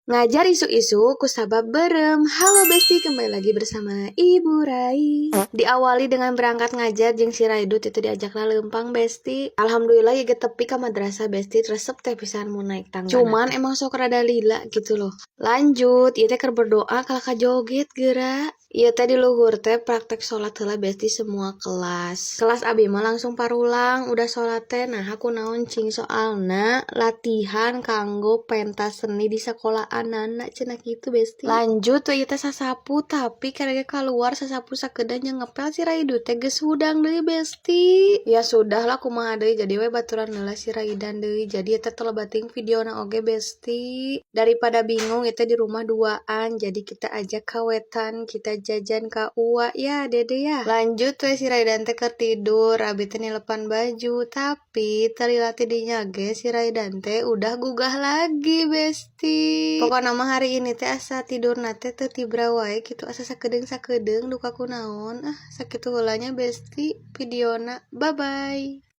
Ngajar isuk-isuk kusabab beureum. Halo Besti, kembali lagi bersama Ibu Rai. Diawali dengan berangkat ngajar jeung si Raidut itu diajak leumpang, Besti. Alhamdulillah ya tepi ka madrasah, Besti, resep teh pisan mau naik tangga. Cuman emang sok rada lila gitu loh. Lanjut, ieu teh keur berdoa kalah ka joget geura. Ieu teh di luhur teh praktek sholat heula, Besti, semua kelas. Kelas abi mah langsung parulang udah sholat teh. Nah, aku naon cing, soalna latihan kanggo pentas seni di sekolah anak cenah kitu, Besti. Lanjut we ieu teh sasapu, tapi karena keluar sasapu sakedah jeung ngepel, si Raidu teh geus hudang deui, Besti. Ya sudah lah, kumaha deui, jadi we baturan heula si Raidan deui. Jadi eta teh bating videona oge, Besti. Daripada bingung itu di rumah duaan, jadi kita ajak ka wetan, kita jajan ka Uwa ya, Dede ya. Lanjut we si Raidan teh keur tidur, abi teh nilepan baju, tapi teu lila ti dinya ge si Raidan teh udah gugah lagi, Besti. Pokokna mah hari ini teh asa tidurna teh teu tibra wae gitu, asa sakedeung-sakedeung duka kunaon. Ah, sakitu heula nya, Besti, videona. Bye bye.